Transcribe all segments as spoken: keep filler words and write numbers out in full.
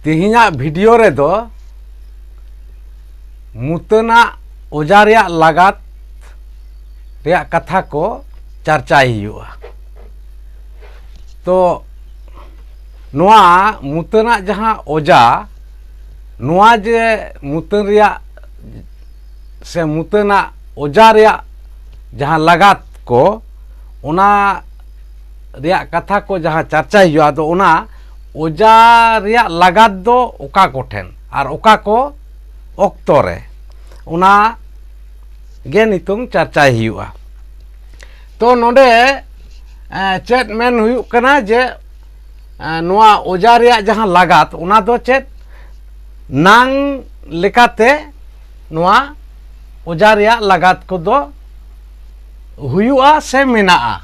ᱛᱮᱦᱮᱧᱟᱜ ᱵᱷᱤᱰᱤᱭᱳ ᱨᱮᱫᱚ ᱢᱩᱛᱟᱹᱱᱟᱜ ᱚᱡᱟ ᱨᱮᱭᱟᱜ ᱞᱟᱜᱟᱛ ᱨᱮᱭᱟᱜ ᱠᱟᱛᱷᱟ ᱠᱚ ᱪᱟᱨᱪᱟᱭ ᱦᱩᱭᱩᱜᱼᱟ᱾ ᱛᱚ ᱱᱚᱣᱟ ᱢᱩᱛᱟᱹᱱᱟᱜ ᱡᱟᱦᱟᱸ ᱚᱡᱟ, ᱱᱚᱣᱟ ᱡᱮ ᱢᱩᱛᱟᱹᱱ ᱨᱮᱭᱟᱜ ᱥᱮ ᱢᱩᱛᱟᱹᱱᱟᱜ ᱚᱡᱟ ᱨᱮᱭᱟᱜ ᱡᱟᱦᱟᱸ ᱞᱟᱜᱟᱛ ᱠᱚ, ᱚᱱᱟ ᱨᱮᱭᱟᱜ ᱠᱟᱛᱷᱟ ᱠᱚ ᱡᱟᱦᱟᱸ ᱪᱟᱨᱪᱟᱭ ᱦᱩᱭᱩᱜᱼᱟ, ᱟᱫᱚ ᱚᱱᱟ ᱚᱡᱟ ᱨᱮᱭᱟᱜ ᱞᱟᱜᱟᱛ ᱫᱚ ᱚᱠᱟ ᱠᱚᱴᱷᱮᱱ ᱟᱨ ᱚᱠᱟ ᱠᱚ ᱚᱠᱛᱚ ᱨᱮ, ᱚᱱᱟ ᱜᱮ ᱱᱤᱛᱚᱝ ᱪᱟᱨᱪᱟᱭ ᱦᱩᱭᱩᱜᱼᱟ᱾ ᱛᱚ ᱱᱚᱰᱮ, ᱮ, ᱪᱮᱫ ᱢᱮᱱ ᱦᱩᱭᱩᱜ ᱠᱟᱱᱟ ᱡᱮ, ᱮ, ᱱᱚᱣᱟ ᱚᱡᱟ ᱨᱮᱭᱟᱜ ᱡᱟᱦᱟᱸ ᱞᱟᱜᱟᱛ, ᱚᱱᱟ ᱫᱚ ᱪᱮᱫ ᱱᱟᱝ ᱞᱮᱠᱟᱛᱮ ᱱᱚᱣᱟ ᱚᱡᱟ ᱨᱮᱭᱟᱜ ᱞᱟᱜᱟᱛ ᱠᱚᱫᱚ ᱦᱩᱭᱩᱜᱼᱟ ᱥᱮ ᱢᱮᱱᱟᱜᱼᱟ?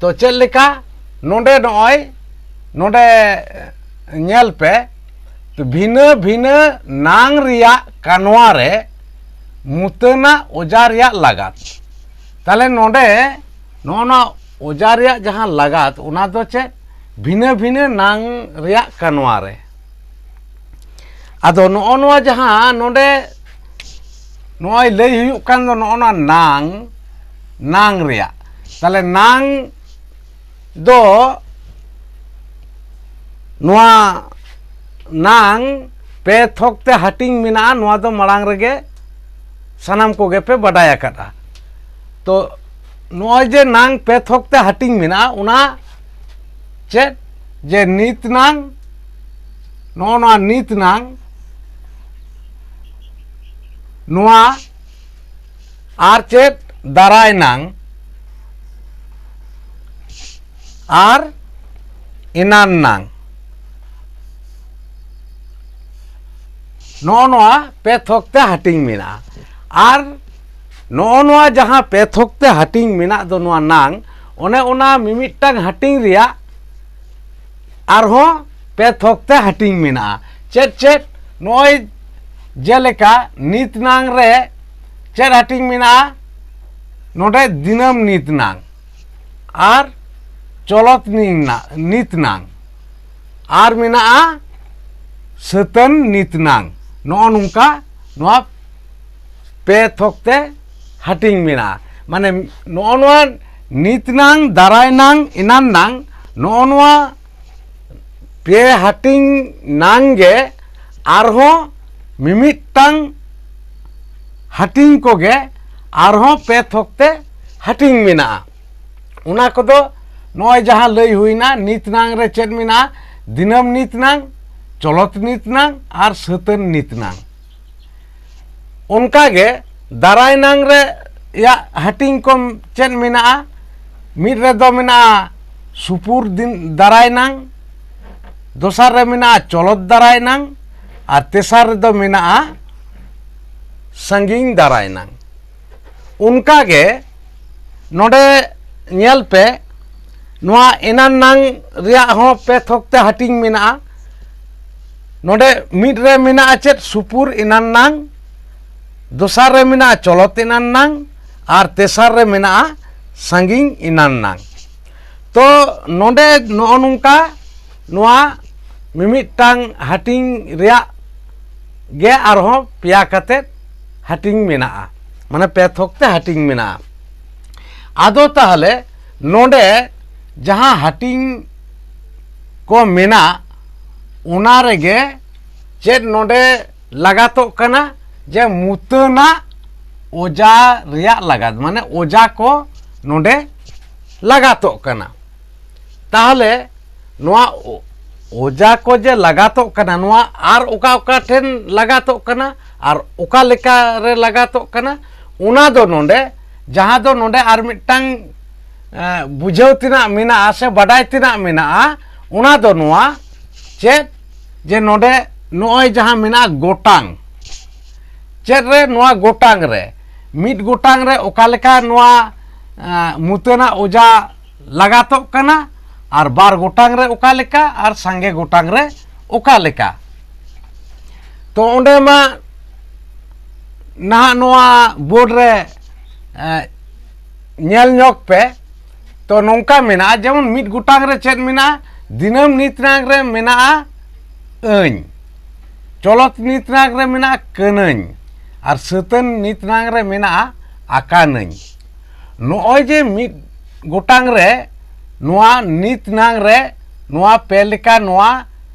ᱛᱚ ᱪᱮᱫ ᱞᱮᱠᱟ ᱱᱚᱰᱮ, ᱱᱚᱜᱼᱚᱭ ᱱᱚᱰᱮ ᱧᱮᱞ ᱯᱮ, ᱵᱷᱤᱱᱟᱹ ᱵᱷᱤᱱᱟᱹ ᱱᱟᱝ ᱨᱮᱭᱟᱜ ᱠᱟᱱᱣᱟ ᱨᱮ ᱢᱩᱛᱟᱹᱱᱟᱜ ᱚᱡᱟ ᱨᱮᱭᱟᱜ ᱞᱟᱜᱟᱛ᱾ ᱛᱟᱦᱞᱮ ᱱᱚᱰᱮ ᱱᱚᱜᱼᱚ ᱱᱚᱣᱟ ᱚᱡᱟ ᱨᱮᱭᱟᱜ ᱡᱟᱦᱟᱸ ᱞᱟᱜᱟᱛ, ᱚᱱᱟ ᱫᱚ ᱪᱮᱫ? ᱵᱷᱤᱱᱟᱹ ᱵᱷᱤᱱᱟᱹ ᱱᱟᱝ ᱨᱮᱭᱟᱜ ᱠᱟᱱᱣᱟ ᱨᱮ᱾ ᱟᱫᱚ ᱱᱚᱜᱼᱚ ᱱᱚᱣᱟ ᱡᱟᱦᱟᱸ ᱱᱚᱰᱮ ᱱᱚᱜᱼᱚᱭ ᱞᱟᱹᱭ ᱦᱩᱭᱩᱜ ᱠᱟᱱ ᱫᱚ, ᱱᱚᱜᱼᱚ ᱱᱚᱣᱟ ᱱᱟᱝ, ᱱᱟᱝ ᱨᱮᱭᱟᱜ, ᱛᱟᱦᱞᱮ ᱱᱟᱝ ᱫᱚ ᱱᱚᱣᱟ ᱱᱟᱝ ᱯᱮ ᱛᱷᱚᱠ ᱛᱮ ᱦᱟᱹᱴᱤᱧ ᱢᱮᱱᱟᱜᱼᱟ᱾ ᱱᱚᱣᱟ ᱫᱚ ᱢᱟᱲᱟᱝ ᱨᱮᱜᱮ ᱥᱟᱱᱟᱢ ᱠᱚᱜᱮ ᱯᱮ ᱵᱟᱰᱟᱭ ᱟᱠᱟᱫᱼᱟ᱾ ᱛᱚ ᱱᱚᱜᱼᱚᱭ ᱡᱮ ᱱᱟᱝ ᱯᱮ ᱛᱷᱚᱠ ᱛᱮ ᱦᱟᱹᱴᱤᱧ ᱢᱮᱱᱟᱜᱼᱟ, ᱚᱱᱟ ᱪᱮᱫ? ᱡᱮ ᱱᱤᱛ ᱱᱟᱝ, ᱱᱚᱜᱼᱚ ᱱᱚᱣᱟ ᱱᱤᱛ ᱱᱟᱝ, ᱱᱚᱣᱟ ᱟᱨ ᱪᱮᱫ? ᱫᱟᱨᱟᱭ ᱱᱟᱝ ᱟᱨ ᱮᱱᱟᱱ ᱱᱟᱝ᱾ ᱱᱚᱜᱼᱚ ᱱᱚᱣᱟ ᱯᱮ ᱛᱷᱚᱠ ᱛᱮ ᱦᱟᱹᱴᱤᱧ ᱢᱮᱱᱟᱜᱼᱟ᱾ ᱟᱨ ᱱᱚᱜᱼᱚ ᱱᱚᱣᱟ ᱡᱟᱦᱟᱸ ᱯᱮ ᱛᱷᱚᱠ ᱛᱮ ᱦᱟᱹᱴᱤᱧ ᱢᱮᱱᱟᱜ ᱫᱚ, ᱱᱚᱣᱟ ᱱᱟᱝ, ᱚᱱᱮ ᱚᱱᱟ ᱢᱤᱢᱤᱫᱴᱟᱝ ᱦᱟᱹᱴᱤᱧ ᱨᱮᱭᱟᱜ ᱟᱨᱦᱚᱸ ᱯᱮ ᱛᱷᱚᱠ ᱛᱮ ᱦᱟᱹᱴᱤᱧ ᱢᱮᱱᱟᱜᱼᱟ᱾ ᱪᱮᱫ ᱪᱮᱫ? ᱱᱚᱜᱼᱚᱭ ᱡᱮᱞᱮᱠᱟ ᱱᱤᱛ ᱱᱟᱝ ᱨᱮ ᱪᱮᱫ ᱦᱟᱹᱴᱤᱧ ᱢᱮᱱᱟᱜᱼᱟ? ᱱᱚᱰᱮ ᱫᱤᱱᱟᱹᱢ ᱱᱤᱛ ᱱᱟᱝ ᱟᱨ ᱪᱚᱞᱚᱛ ᱱᱤ-, ᱱᱤᱛ ᱱᱟᱝ, ᱟᱨ ᱢᱮᱱᱟᱜᱼᱟ ᱥᱟᱹᱛᱟᱹᱱ ᱱᱤᱛᱱᱟᱝ᱾ ᱱᱚᱜᱼᱚ ᱱᱚᱝᱠᱟ ᱱᱚᱣᱟ ᱯᱮ ᱛᱷᱚᱠ ᱛᱮ ᱦᱟᱹᱴᱤᱧ ᱢᱮᱱᱟᱜᱼᱟ᱾ ᱢᱟᱱᱮ ᱱᱚᱜᱼᱚ ᱱᱚᱣᱟ ᱱᱤᱛᱱᱟᱝ, ᱫᱟᱨᱟᱭᱱᱟᱝ, ᱮᱱᱟᱱᱱᱟᱝ, ᱱᱚᱜᱼᱚ ᱱᱚᱣᱟ ᱯᱮ ᱦᱟᱹᱴᱤᱧ ᱱᱟᱝ ᱜᱮ ᱟᱨᱦᱚᱸ ᱢᱤᱢᱤᱫᱴᱟᱝ ᱦᱟᱹᱴᱤᱧ ᱠᱚᱜᱮ ᱟᱨᱦᱚᱸ ᱯᱮ ᱛᱷᱚᱠ ᱛᱮ ᱦᱟᱹᱴᱤᱧ ᱢᱮᱱᱟᱜᱼᱟ᱾ ᱚᱱᱟ ᱠᱚᱫᱚ ᱱᱚᱜᱼᱚᱭ ᱡᱟᱦᱟᱸ ᱞᱟᱹᱭ ᱦᱩᱭᱱᱟ, ᱱᱤᱛ ᱱᱟᱝ ᱨᱮ ᱪᱮᱫ ᱢᱮᱱᱟᱜᱼᱟ? ᱫᱤᱱᱟᱹᱢ ᱱᱤᱛ ᱱᱟᱝ, ᱪᱚᱞᱚᱛ ᱱᱤᱛ ᱱᱟᱝ ᱟᱨ ᱥᱟᱹᱛᱟᱹᱱ ᱱᱤᱛ ᱱᱟᱝ᱾ ᱚᱱᱠᱟᱜᱮ ᱫᱟᱨᱟᱭ ᱱᱟᱝ ᱨᱮᱭᱟᱜ ᱦᱟᱹᱴᱤᱧ ᱠᱚ ᱪᱮᱫ ᱢᱮᱱᱟᱜᱼᱟ? ᱢᱤᱫ ᱨᱮᱫᱚ ᱢᱮᱱᱟᱜᱼᱟ ᱥᱩᱯᱩᱨ ᱫᱤᱱ ᱫᱟᱨᱟᱭ ᱱᱟᱝ, ᱫᱚᱥᱟᱨ ᱨᱮ ᱢᱮᱱᱟᱜᱼᱟ ᱪᱚᱞᱚᱛ ᱫᱟᱨᱟᱭ ᱱᱟᱝ, ᱟᱨ ᱛᱮᱥᱟᱨ ᱨᱮᱫᱚ ᱢᱮᱱᱟᱜᱼᱟ ᱥᱟᱺᱜᱤᱧ ᱫᱟᱨᱟᱭ ᱱᱟᱝ᱾ ᱚᱱᱠᱟᱜᱮ ᱱᱚᱰᱮ ᱧᱮᱞ ᱯᱮ, ᱱᱚᱣᱟ ᱮᱱᱟᱱ ᱱᱟᱝ ᱨᱮᱭᱟᱜ ᱦᱚᱸ ᱯᱮ ᱛᱷᱚᱠ ᱛᱮ ᱦᱟᱹᱴᱤᱧ ᱢᱮᱱᱟᱜᱼᱟ᱾ ᱱᱚᱰᱮ ᱢᱤᱫ ᱨᱮ ᱢᱮᱱᱟᱜᱼᱟ ᱪᱮᱫ? ᱥᱩᱯᱩᱨ ᱮᱱᱟᱱ ᱱᱟᱝ, ᱫᱚᱥᱟᱨ ᱨᱮ ᱢᱮᱱᱟᱜᱼᱟ ᱪᱚᱞᱚᱛ ᱮᱱᱟᱱ ᱱᱟᱝ, ᱟᱨ ᱛᱮᱥᱟᱨ ᱨᱮ ᱢᱮᱱᱟᱜᱼᱟ ᱥᱟᱺᱜᱤᱧ ᱮᱱᱟᱱ ᱱᱟᱝ᱾ ᱛᱚ ᱱᱚᱰᱮ ᱱᱚᱜᱼᱚ ᱱᱚᱝᱠᱟ ᱱᱚᱣᱟ ᱢᱤᱢᱤᱫᱴᱟᱝ ᱦᱟᱹᱴᱤᱧ ᱨᱮᱭᱟᱜ ᱜᱮ ᱟᱨᱦᱚᱸ ᱯᱮᱭᱟ ᱠᱟᱛᱮᱫ ᱦᱟᱹᱴᱤᱧ ᱢᱮᱱᱟᱜᱼᱟ, ᱢᱟᱱᱮ ᱯᱮ ᱛᱷᱚᱠ ᱛᱮ ᱦᱟᱹᱴᱤᱧ ᱢᱮᱱᱟᱜᱼᱟ᱾ ᱟᱫᱚ ᱛᱟᱦᱚᱞᱮ ᱱᱚᱰᱮ ᱡᱟᱦᱟᱸ ᱦᱟᱹᱴᱤᱧ ᱠᱚ ᱢᱮᱱᱟᱜ, ᱚᱱᱟ ᱨᱮᱜᱮ ᱪᱮᱫ ᱱᱚᱰᱮ ᱞᱟᱜᱟᱛᱚᱜ ᱠᱟᱱᱟ? ᱡᱮ ᱢᱩᱛᱟᱹᱱᱟᱜ ᱚᱡᱟ ᱨᱮᱭᱟᱜ ᱞᱟᱜᱟᱛ, ᱢᱟᱱᱮ ᱚᱡᱟ ᱠᱚ ᱱᱚᱰᱮ ᱞᱟᱜᱟᱛᱚᱜ ᱠᱟᱱᱟ᱾ ᱛᱟᱦᱚᱞᱮ ᱱᱚᱣᱟ ᱚ-, ᱚᱡᱟ ᱠᱚ ᱡᱮ ᱞᱟᱜᱟᱛᱚᱜ ᱠᱟᱱᱟ, ᱱᱚᱣᱟ ᱟᱨ ᱚᱠᱟ ᱚᱠᱟ ᱴᱷᱮᱱ ᱞᱟᱜᱟᱛᱚᱜ ᱠᱟᱱᱟ ᱟᱨ ᱚᱠᱟ ᱞᱮᱠᱟ ᱨᱮ ᱞᱟᱜᱟᱛᱚᱜ ᱠᱟᱱᱟ, ᱚᱱᱟ ᱫᱚ ᱱᱚᱰᱮ, ᱡᱟᱦᱟᱸ ᱫᱚ ᱱᱚᱰᱮ ᱟᱨ ᱢᱤᱫᱴᱟᱝ, ᱮ, ᱵᱩᱡᱷᱟᱹᱣ ᱛᱮᱱᱟᱜ ᱢᱮᱱᱟᱜᱼᱟ ᱥᱮ ᱵᱟᱰᱟᱭ ᱛᱮᱱᱟᱜ ᱢᱮᱱᱟᱜᱼᱟ, ᱚᱱᱟ ᱫᱚ ᱱᱚᱣᱟ ᱪᱮᱫ, ᱡᱮ ᱱᱚᱰᱮ ᱱᱚᱜᱼᱚᱭ ᱡᱟᱦᱟᱸ ᱢᱮᱱᱟᱜᱼᱟ ᱜᱚᱴᱟᱝ, ᱪᱮᱫ ᱨᱮ? ᱱᱚᱣᱟ ᱜᱚᱴᱟᱝ ᱨᱮ, ᱢᱤᱫ ᱜᱚᱴᱟᱝ ᱨᱮ ᱚᱠᱟ ᱞᱮᱠᱟ ᱱᱚᱣᱟ, ᱮ, ᱢᱩᱛᱟᱹᱱᱟᱜ ᱚᱡᱟ ᱞᱟᱜᱟᱛᱚᱜ ᱠᱟᱱᱟ, ᱟᱨ ᱵᱟᱨ ᱜᱚᱴᱟᱝ ᱨᱮ ᱚᱠᱟ ᱞᱮᱠᱟ, ᱟᱨ ᱥᱟᱸᱜᱮ ᱜᱚᱴᱟᱝ ᱨᱮ ᱚᱠᱟ ᱞᱮᱠᱟ᱾ ᱛᱚ ᱚᱸᱰᱮ ᱢᱟ ᱱᱟᱦᱟᱜ ᱱᱚᱣᱟ ᱵᱳᱨᱰ ᱨᱮ, ᱮ, ᱧᱮᱞ ᱧᱚᱜ ᱯᱮ᱾ ᱛᱚ ᱱᱚᱝᱠᱟ ᱢᱮᱱᱟᱜᱼᱟ, ᱡᱮᱢᱚᱱ ᱢᱤᱫ ᱜᱚᱴᱟᱝ ᱨᱮ ᱪᱮᱫ ᱢᱮᱱᱟᱜᱼᱟ? ᱫᱤᱱᱟᱹᱢ ᱱᱤᱛ ᱱᱟᱝ ᱨᱮ ᱢᱮᱱᱟᱜᱼᱟ ᱟᱹᱧ᱾ ᱪᱚᱞᱚᱛ ᱱᱤᱛ ᱱᱟᱝ ᱨᱮ ᱢᱮᱱᱟᱜᱼᱟ ᱠᱟᱹᱱᱟᱹᱧ, ᱟᱨ ᱥᱟᱹᱛᱟᱹᱱ ᱱᱤᱛ ᱱᱟᱝ ᱨᱮ ᱢᱮᱱᱟᱜᱼᱟ ᱟᱠᱟᱱᱟᱹᱧ᱾ ᱱᱚᱜᱼᱚᱭ ᱡᱮ ᱢᱤᱫ ᱜᱚᱴᱟᱝ ᱨᱮ ᱱᱚᱣᱟ ᱱᱤᱛ ᱱᱟᱝ ᱨᱮ ᱱᱚᱣᱟ ᱯᱮ ᱞᱮᱠᱟ ᱱᱚᱣᱟ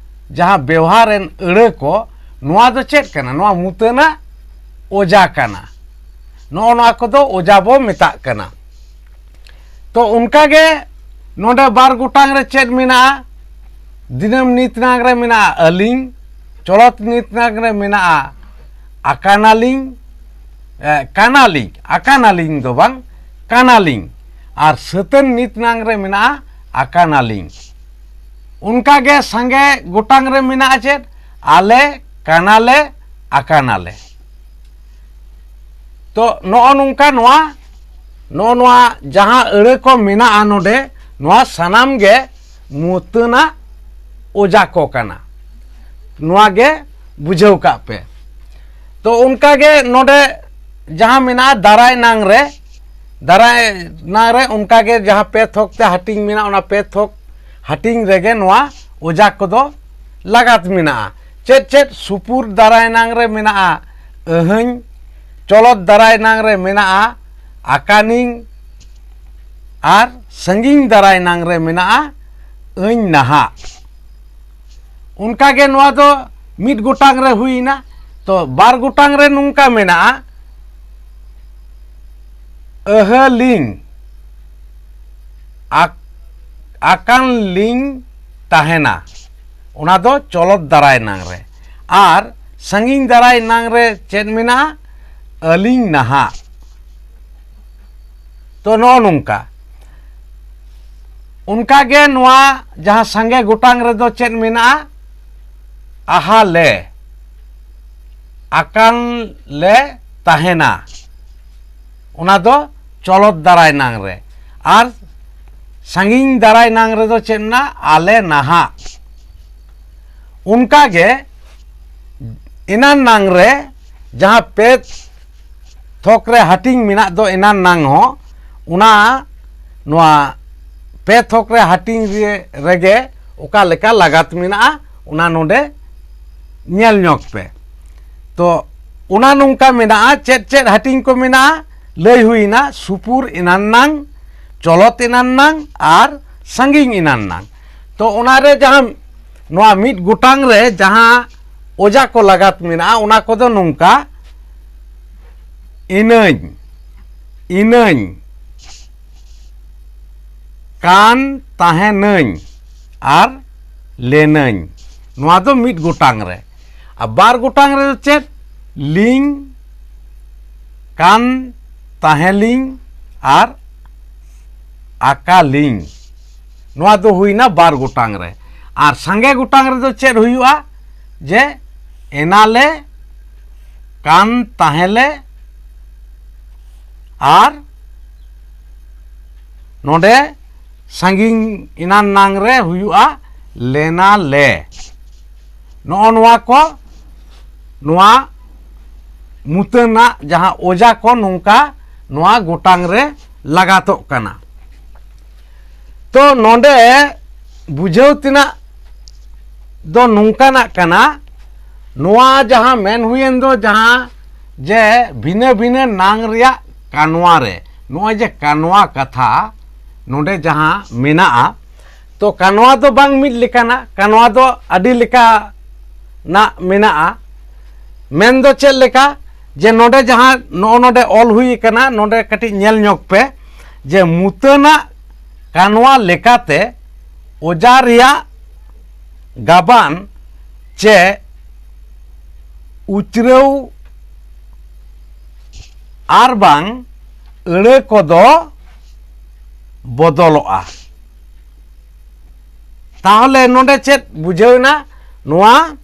ᱡᱟᱦᱟᱸ ᱵᱮᱣᱦᱟᱨᱮᱱ ᱟᱹᱲᱟᱹ ᱠᱚ, ᱱᱚᱣᱟ ᱫᱚ ᱪᱮᱫ ᱠᱟᱱᱟ? ᱱᱚᱣᱟ ᱢᱩᱛᱟᱹᱱᱟᱜ ᱚᱡᱟ ᱠᱟᱱᱟ᱾ ᱱᱚᱜᱼᱚ ᱱᱚᱣᱟ ᱠᱚᱫᱚ ᱚᱡᱟ ᱵᱚ ᱢᱮᱛᱟᱜ ᱠᱟᱱᱟ᱾ ᱛᱚ ᱚᱱᱠᱟ ᱜᱮ ᱱᱚᱰᱮ ᱵᱟᱨ ᱜᱚᱴᱟᱝ ᱨᱮ ᱪᱮᱫ ᱢᱮᱱᱟᱜᱼᱟ? ᱫᱤᱱᱟᱹᱢ ᱱᱤᱛ ᱱᱟᱝ ᱨᱮ ᱢᱮᱱᱟᱜᱼᱟ ᱟᱹᱞᱤᱧ, ᱪᱚᱞᱚᱛ ᱱᱤᱛ ᱱᱟᱝ ᱨᱮ ᱢᱮᱱᱟᱜᱼᱟ ᱟᱠᱟᱱᱟᱞᱤᱧ, ᱮ, ᱠᱟᱱᱟᱞᱤᱧ, ᱟᱠᱟᱱᱟᱞᱤᱧ ᱫᱚ ᱵᱟᱝ, ᱠᱟᱱᱟᱞᱤᱧ, ᱟᱨ ᱥᱟᱹᱛᱟᱹᱱ ᱱᱤᱛ ᱱᱟᱝ ᱨᱮ ᱢᱮᱱᱟᱜᱼᱟ ᱟᱠᱟᱱᱟᱞᱤᱧ᱾ ᱚᱱᱠᱟ ᱜᱮ ᱥᱟᱸᱜᱮ ᱜᱚᱴᱟᱝ ᱨᱮ ᱢᱮᱱᱟᱜᱼᱟ ᱪᱮᱫ? ᱟᱞᱮ, ᱠᱟᱱᱟᱞᱮ, ᱟᱠᱟᱱᱟᱞᱮ᱾ ᱛᱚ ᱱᱚᱜᱼᱚ ᱱᱚᱝᱠᱟ ᱱᱚᱣᱟ, ᱱᱚᱜᱼᱚ ᱱᱚᱣᱟ ᱡᱟᱦᱟᱸ ᱟᱹᱲᱟᱹ ᱠᱚ ᱢᱮᱱᱟᱜᱼᱟ ᱱᱚᱰᱮ, ᱱᱚᱣᱟ ᱥᱟᱱᱟᱢ ᱜᱮ ᱢᱩᱛᱟᱹᱱᱟᱜ ᱚᱡᱟ ᱠᱚ ᱠᱟᱱᱟ᱾ ᱱᱚᱣᱟ ᱜᱮ ᱵᱩᱡᱷᱟᱹᱣ ᱠᱟᱜ ᱯᱮ᱾ ᱛᱚ ᱚᱱᱠᱟ ᱜᱮ ᱱᱚᱰᱮ ᱡᱟᱦᱟᱸ ᱢᱮᱱᱟᱜᱼᱟ ᱫᱟᱨᱟᱭ ᱱᱟᱝ ᱨᱮ, ᱫᱟᱨᱟᱭ ᱱᱟᱝ ᱨᱮ ᱚᱱᱠᱟ ᱜᱮ ᱡᱟᱦᱟᱸ ᱯᱮ ᱛᱷᱚᱠ ᱛᱮ ᱦᱟᱹᱴᱤᱧ ᱢᱮᱱᱟᱜᱼᱟ, ᱚᱱᱟ ᱯᱮ ᱛᱷᱚᱠ ᱦᱟᱹᱴᱤᱧ ᱨᱮᱜᱮ ᱱᱚᱣᱟ ᱚᱡᱟ ᱠᱚᱫᱚ ᱞᱟᱜᱟᱛ ᱢᱮᱱᱟᱜᱼᱟ᱾ ᱪᱮᱫ ᱪᱮᱫ? ᱥᱩᱯᱩᱨ ᱫᱟᱨᱟᱭ ᱱᱟᱝ ᱨᱮ ᱢᱮᱱᱟᱜᱼᱟ ᱟᱹᱦᱟᱹᱧ, ᱪᱚᱞᱚᱛ ᱫᱟᱨᱟᱭ ᱱᱟᱝ ᱨᱮ ᱢᱮᱱᱟᱜᱼᱟ ᱟᱠᱟᱱᱤᱧ, ᱟᱨ ᱥᱟᱺᱜᱤᱧ ᱫᱟᱨᱟᱭ ᱱᱟᱝ ᱨᱮ ᱢᱮᱱᱟᱜᱼᱟ ᱟᱹᱧ ᱱᱟᱦᱟᱜ᱾ ᱚᱱᱠᱟ ᱜᱮ ᱱᱚᱣᱟ ᱫᱚ ᱢᱤᱫ ᱜᱚᱴᱟᱝ ᱨᱮ ᱦᱩᱭᱱᱟ᱾ ᱛᱚ ᱵᱟᱨ ᱜᱚᱴᱟᱝ ᱨᱮ ᱱᱚᱝᱠᱟ ᱢᱮᱱᱟᱜᱼᱟ, ᱟᱹᱦᱟᱹᱞᱤᱧ, ᱟᱠ-, ᱟᱠᱟᱱ ᱞᱤᱧ ᱛᱟᱦᱮᱱᱟ, ᱚᱱᱟ ᱫᱚ ᱪᱚᱞᱚᱛ ᱫᱟᱨᱟᱭ ᱱᱟᱝ ᱨᱮ᱾ ᱟᱨ ᱥᱟᱺᱜᱤᱧ ᱫᱟᱨᱟᱭ ᱱᱟᱝ ᱨᱮ ᱪᱮᱫ ᱢᱮᱱᱟᱜᱼᱟ? ᱟᱹᱞᱤᱧ ᱱᱟᱦᱟᱜ᱾ ᱛᱚ ᱱᱚᱜᱼᱚ ᱱᱚᱝᱠᱟ᱾ ᱚᱱᱠᱟ ᱜᱮ ᱱᱚᱣᱟ ᱡᱟᱦᱟᱸ ᱥᱟᱸᱜᱮ ᱜᱚᱴᱟᱝ ᱨᱮᱫᱚ ᱪᱮᱫ ᱢᱮᱱᱟᱜᱼᱟ? ᱟᱦᱟ ᱞᱮ, ᱟᱠᱟᱱ ᱞᱮ ᱛᱟᱦᱮᱱᱟ, ᱚᱱᱟ ᱫᱚ ᱪᱚᱞᱚᱛ ᱫᱟᱨᱟᱭ ᱱᱟᱝ ᱨᱮ᱾ ᱟᱨ ᱥᱟᱺᱜᱤᱧ ᱫᱟᱨᱟᱭ ᱱᱟᱝ ᱨᱮᱫᱚ ᱪᱮᱫ ᱢᱮᱱᱟᱜᱼᱟ? ᱟᱞᱮ ᱱᱟᱦᱟᱜ᱾ ᱚᱱᱠᱟ ᱜᱮ ᱮᱱᱟᱱ ᱱᱟᱝ ᱨᱮ ᱡᱟᱦᱟᱸ ᱯᱮ ᱛᱷᱚᱠ ᱨᱮ ᱦᱟᱹᱴᱤᱧ ᱢᱮᱱᱟᱜ ᱫᱚ ᱮᱱᱟᱱ ᱱᱟᱝ ᱦᱚᱸ, ᱚᱱᱟ ᱱᱚᱣᱟ ᱯᱮ ᱛᱷᱚᱠ ᱨᱮ ᱦᱟᱹᱴᱤᱧ ᱨᱮ, ᱨᱮᱜᱮ ᱚᱠᱟ ᱞᱮᱠᱟ ᱞᱟᱜᱟᱛ ᱢᱮᱱᱟᱜᱼᱟ, ᱚᱱᱟ ᱱᱚᱰᱮ ᱧᱮᱞ ᱧᱚᱜ ᱯᱮ᱾ ᱛᱚ ᱚᱱᱟ ᱱᱚᱝᱠᱟ ᱢᱮᱱᱟᱜᱼᱟ, ᱪᱮᱫ ᱪᱮᱫ ᱦᱟᱹᱴᱤᱧ ᱠᱚ ᱢᱮᱱᱟᱜᱼᱟ ᱞᱟᱹᱭ ᱦᱩᱭᱱᱟ, ᱥᱩᱯᱩᱨ ᱮᱱᱟᱱᱟᱝ, ᱪᱚᱞᱚᱛ ᱮᱱᱟᱱᱟᱝ ᱟᱨ ᱥᱟᱺᱜᱤᱧ ᱮᱱᱟᱱᱟᱝ᱾ ᱛᱚ ᱚᱱᱟᱨᱮ ᱡᱟᱦᱟᱸ ᱱᱚᱣᱟ ᱢᱤᱫ ᱜᱚᱴᱟᱝ ᱨᱮ ᱡᱟᱦᱟᱸ ᱚᱡᱟ ᱠᱚ ᱞᱟᱜᱟᱛ ᱢᱮᱱᱟᱜᱼᱟ, ᱚᱱᱟ ᱠᱚᱫᱚ ᱱᱚᱝᱠᱟ: ᱤᱱᱟᱹᱧ, ᱤᱱᱟᱹᱧ, ᱠᱟᱱ ᱛᱟᱦᱮᱱᱟᱹᱧ ᱟᱨ ᱞᱮᱱᱟᱹᱧ᱾ ᱱᱚᱣᱟ ᱫᱚ ᱢᱤᱫ ᱜᱚᱴᱟᱝ ᱨᱮ᱾ ᱟᱨ ᱵᱟᱨ ᱜᱚᱴᱟᱝ ᱨᱮᱫᱚ ᱪᱮᱫ? ᱞᱤᱧ, ᱠᱟᱱ ᱛᱟᱦᱮᱸᱞᱤᱧ ᱟᱨ ᱟᱠᱟᱞᱤᱧ᱾ ᱱᱚᱣᱟ ᱫᱚ ᱦᱩᱭᱱᱟ ᱵᱟᱨ ᱜᱚᱴᱟᱝ ᱨᱮ᱾ ᱟᱨ ᱥᱟᱸᱜᱮ ᱜᱚᱴᱟᱝ ᱨᱮᱫᱚ ᱪᱮᱫ ᱦᱩᱭᱩᱜᱼᱟ? ᱡᱮ ᱮᱱᱟᱞᱮ, ᱠᱟᱱ ᱛᱟᱦᱮᱸᱞᱮ ᱟᱨ ᱱᱚᱰᱮ ᱥᱟᱺᱜᱤᱧ ᱮᱱᱟᱱᱟᱝ ᱨᱮ ᱦᱩᱭᱩᱜᱼᱟ ᱞᱮᱱᱟᱞᱮ᱾ ᱱᱚᱜᱼᱚ ᱱᱚᱣᱟ ᱠᱚ, ᱱᱚᱣᱟ ᱢᱩᱛᱟᱹᱱᱟᱜ ᱡᱟᱦᱟᱸ ᱚᱡᱟ ᱠᱚ ᱱᱚᱝᱠᱟ ᱱᱚᱣᱟ ᱜᱚᱴᱟᱝ ᱨᱮ ᱞᱟᱜᱟᱛᱚᱜ ᱠᱟᱱᱟ᱾ ᱛᱚ ᱱᱚᱰᱮ ᱵᱩᱡᱷᱟᱹᱣ ᱛᱮᱱᱟᱜ ᱫᱚ ᱱᱚᱝᱠᱟᱱᱟᱜ ᱠᱟᱱᱟ, ᱱᱚᱣᱟ ᱡᱟᱦᱟᱸ ᱢᱮᱱ ᱦᱩᱭᱮᱱ ᱫᱚ ᱡᱟᱦᱟᱸ ᱡᱮ ᱵᱷᱤᱱᱟᱹ ᱵᱷᱤᱱᱟᱹ ᱱᱟᱝ ᱨᱮᱭᱟᱜ ᱠᱟᱱᱣᱟ ᱨᱮ, ᱱᱚᱜᱼᱚᱭ ᱡᱮ ᱠᱟᱱᱣᱟ ᱠᱟᱛᱷᱟ ᱱᱚᱰᱮ ᱡᱟᱦᱟᱸ ᱢᱮᱱᱟᱜᱼᱟ, ᱛᱚ ᱠᱟᱱᱣᱟ ᱫᱚ ᱵᱟᱝ ᱢᱤᱫ ᱞᱮᱠᱟᱱᱟ, ᱠᱟᱱᱣᱟ ᱫᱚ ᱟᱹᱰᱤ ᱞᱮᱠᱟᱱᱟᱜ ᱢᱮᱱᱟᱜᱼᱟ᱾ ᱢᱮᱱ ᱫᱚ ᱪᱮᱫ ᱞᱮᱠᱟ? ᱡᱮ ᱱᱚᱰᱮ ᱡᱟᱦᱟᱸ ᱱᱚᱜᱼᱚ ᱱᱚᱰᱮ ᱚᱞ ᱦᱩᱭ ᱟᱠᱟᱱᱟ, ᱱᱚᱰᱮ ᱠᱟᱹᱴᱤᱡ ᱧᱮᱞ ᱧᱚᱜ ᱯᱮ, ᱡᱮ ᱢᱩᱛᱟᱹᱱᱟᱜ ᱠᱟᱱᱣᱟ ᱞᱮᱠᱟᱛᱮ ᱚᱡᱟ ᱨᱮᱭᱟᱜ ᱜᱟᱵᱟᱱ ᱪᱮ ᱩᱪᱨᱟᱹᱣ ᱟᱨ ᱵᱟᱝ ᱟᱹᱲᱟᱹ ᱠᱚᱫᱚ ᱵᱚᱫᱚᱞᱚᱜᱼᱟ᱾ ᱛᱟᱦᱚᱞᱮ ᱱᱚᱰᱮ ᱪᱮᱫ ᱵᱩᱡᱷᱟᱹᱣ ᱮᱱᱟ? ᱱᱚᱣᱟ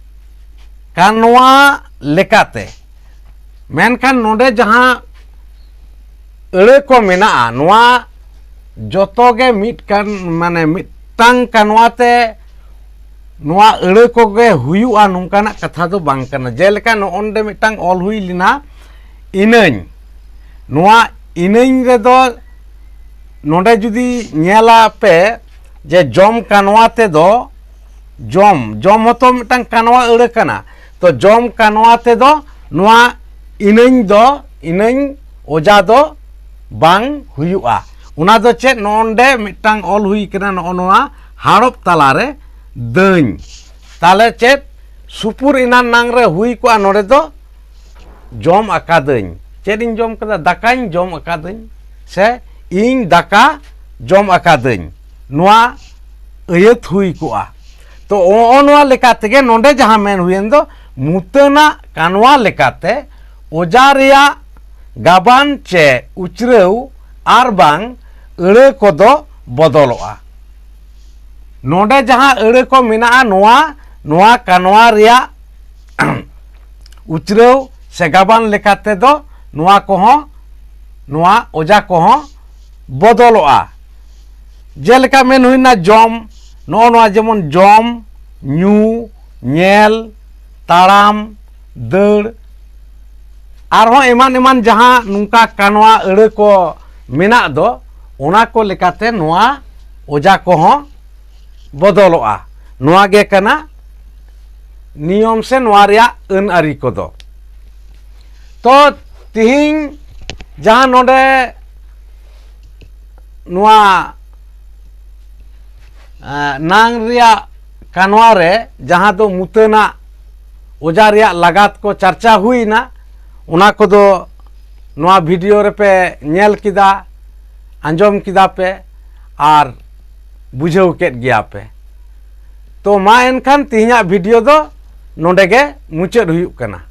ᱠᱟᱱᱣᱟ ᱞᱮᱠᱟᱛᱮ᱾ ᱢᱮᱱᱠᱷᱟᱱ ᱱᱚᱰᱮ ᱡᱟᱦᱟᱸ ᱟᱹᱲᱟᱹ ᱠᱚ ᱢᱮᱱᱟᱜᱼᱟ, ᱱᱚᱣᱟ ᱡᱚᱛᱚ ᱜᱮ ᱢᱤᱫ ᱠᱟᱱ, ᱢᱟᱱᱮ ᱢᱤᱫᱴᱟᱝ ᱠᱟᱱᱣᱟ ᱛᱮ ᱱᱚᱣᱟ ᱟᱹᱲᱟᱹ ᱠᱚᱜᱮ ᱦᱩᱭᱩᱜᱼᱟ, ᱱᱚᱝᱠᱟᱱᱟᱜ ᱠᱟᱛᱷᱟ ᱫᱚ ᱵᱟᱝ ᱠᱟᱱᱟ᱾ ᱡᱮᱞᱮᱠᱟ ᱱᱚᱜᱼᱚ ᱱᱚᱰᱮ ᱢᱤᱫᱴᱟᱝ ᱚᱞ ᱦᱩᱭ ᱞᱮᱱᱟ, ᱤᱱᱟᱹᱧ᱾ ᱱᱚᱣᱟ ᱤᱱᱟᱹᱧ ᱨᱮᱫᱚ ᱱᱚᱰᱮ ᱡᱩᱫᱤ ᱧᱮᱞᱟ ᱯᱮ ᱡᱮ ᱡᱚᱢ ᱠᱟᱱᱣᱟ ᱛᱮᱫᱚ ᱡᱚᱢ, ᱡᱚᱢ ᱦᱚᱸᱛᱚ ᱢᱤᱫᱴᱟᱝ ᱠᱟᱱᱣᱟ ᱟᱹᱲᱟᱹ ᱠᱟᱱᱟ᱾ ᱛᱚ ᱡᱚᱢ ᱠᱟᱱᱣᱟ ᱛᱮᱫᱚ ᱱᱚᱣᱟ ᱤᱱᱟᱹᱧ ᱫᱚ, ᱤᱱᱟᱹᱧ ᱚᱡᱟ ᱫᱚ ᱵᱟᱝ ᱦᱩᱭᱩᱜᱼᱟ᱾ ᱚᱱᱟ ᱫᱚ ᱪᱮᱫ? ᱱᱚᱜᱼᱚ ᱱᱚᱰᱮ ᱢᱤᱫᱴᱟᱝ ᱚᱞ ᱦᱩᱭ ᱠᱟᱱᱟ, ᱱᱚᱜᱼᱚ ᱱᱚᱣᱟ ᱦᱟᱲᱚᱯ ᱛᱟᱞᱟᱨᱮ ᱫᱟᱹᱧ᱾ ᱛᱟᱦᱞᱮ ᱪᱮᱫ ᱥᱩᱯᱩᱨ ᱮᱱᱟᱱ ᱱᱟᱝ ᱨᱮ ᱦᱩᱭ ᱠᱚᱜᱼᱟ, ᱱᱚᱰᱮ ᱫᱚ ᱡᱚᱢ ᱟᱠᱟᱫᱟᱹᱧ᱾ ᱪᱮᱫ ᱤᱧ ᱡᱚᱢ ᱠᱟᱫᱟ? ᱫᱟᱠᱟᱧ ᱡᱚᱢ ᱟᱠᱟᱫᱟᱹᱧ, ᱥᱮ ᱤᱧ ᱫᱟᱠᱟ ᱡᱚᱢ ᱟᱠᱟᱫᱟᱹᱧ, ᱱᱚᱣᱟ ᱟᱹᱭᱟᱹᱛ ᱦᱩᱭ ᱠᱚᱜᱼᱟ᱾ ᱛᱚ ᱱᱚᱜᱼᱚ ᱱᱚᱣᱟ ᱞᱮᱠᱟ ᱛᱮᱜᱮ ᱱᱚᱰᱮ ᱡᱟᱦᱟᱸ ᱢᱮᱱ ᱦᱩᱭᱮᱱ ᱫᱚ, ᱢᱩᱛᱟᱹᱱᱟᱜ ᱠᱟᱱᱣᱟ ᱞᱮᱠᱟᱛᱮ ᱚᱡᱟ ᱨᱮᱭᱟᱜ ᱜᱟᱵᱟᱱ ᱪᱮ ᱩᱪᱨᱟᱹᱣ ᱟᱨ ᱵᱟᱝ ᱟᱹᱲᱟᱹ ᱠᱚᱫᱚ ᱵᱚᱫᱚᱞᱚᱜᱼᱟ᱾ ᱱᱚᱰᱮ ᱡᱟᱦᱟᱸ ᱟᱹᱲᱟᱹ ᱠᱚ ᱢᱮᱱᱟᱜᱼᱟ, ᱱᱚᱣᱟ, ᱱᱚᱣᱟ ᱠᱟᱱᱣᱟ ᱨᱮᱭᱟᱜ ᱩᱪᱨᱟᱹᱣ ᱥᱮ ᱜᱟᱵᱟᱱ ᱞᱮᱠᱟ ᱛᱮᱫᱚ ᱱᱚᱣᱟ ᱠᱚᱦᱚᱸ, ᱱᱚᱣᱟ ᱚᱡᱟ ᱠᱚᱦᱚᱸ ᱵᱚᱫᱚᱞᱚᱜᱼᱟ᱾ ᱡᱮᱞᱮᱠᱟ ᱢᱮᱱ ᱦᱩᱭᱱᱟ ᱡᱚᱢ, ᱱᱚᱜᱼᱚ ᱱᱚᱣᱟ ᱡᱮᱢᱚᱱ ᱡᱚᱢ, ᱧᱩ, ᱧᱮᱞ, ᱛᱟᱲᱟᱢ, ᱫᱟᱹᱲ, ᱟᱨᱦᱚᱸ ᱮᱢᱟᱱ ᱮᱢᱟᱱ ᱡᱟᱦᱟᱸ ᱱᱚᱝᱠᱟ ᱠᱟᱱᱣᱟ ᱟᱹᱲᱟᱹ ᱠᱚ ᱢᱮᱱᱟᱜ ᱫᱚ, ᱚᱱᱟ ᱠᱚ ᱞᱮᱠᱟᱛᱮ ᱱᱚᱣᱟ ᱚᱡᱟ ᱠᱚᱦᱚᱸ ᱵᱚᱫᱚᱞᱚᱜᱼᱟ᱾ ᱱᱚᱣᱟ ᱜᱮ ᱠᱟᱱᱟ ᱱᱤᱭᱚᱢ ᱥᱮ ᱱᱚᱣᱟ ᱨᱮᱭᱟᱜ ᱟᱹᱱ ᱟᱹᱨᱤ ᱠᱚᱫᱚ᱾ ᱛᱚ ᱛᱤᱦᱤᱧ ᱡᱟᱦᱟᱸ ᱱᱚᱰᱮ ᱱᱚᱣᱟ, ᱮᱸ, ᱱᱟᱝ ᱨᱮᱭᱟᱜ ᱠᱟᱱᱣᱟ ᱨᱮ ᱡᱟᱦᱟᱸ ᱫᱚ ᱢᱩᱛᱟᱹᱱᱟᱜ ᱚᱡᱟ ᱨᱮᱭᱟᱜ ᱞᱟᱜᱟᱛ ᱠᱚ ᱪᱟᱨᱪᱟ ᱦᱩᱭᱱᱟ, ᱚᱱᱟ ᱠᱚᱫᱚ ᱱᱚᱣᱟ ᱵᱷᱤᱰᱤᱭᱳ ᱨᱮᱯᱮ ᱧᱮᱞ ᱠᱮᱫᱟ, ᱟᱸᱡᱚᱢ ᱠᱮᱫᱟ ᱯᱮ ᱟᱨ ᱵᱩᱡᱷᱟᱹᱣ ᱠᱮᱫ ᱜᱮᱭᱟ ᱯᱮ᱾ ᱛᱚ ᱢᱟ ᱮᱱᱠᱷᱟᱱ ᱛᱤᱦᱤᱧᱟᱜ ᱵᱷᱤᱰᱤᱭᱳ ᱫᱚ ᱱᱚᱰᱮ ᱜᱮ ᱢᱩᱪᱟᱹᱫ ᱦᱩᱭᱩᱜ ᱠᱟᱱᱟ᱾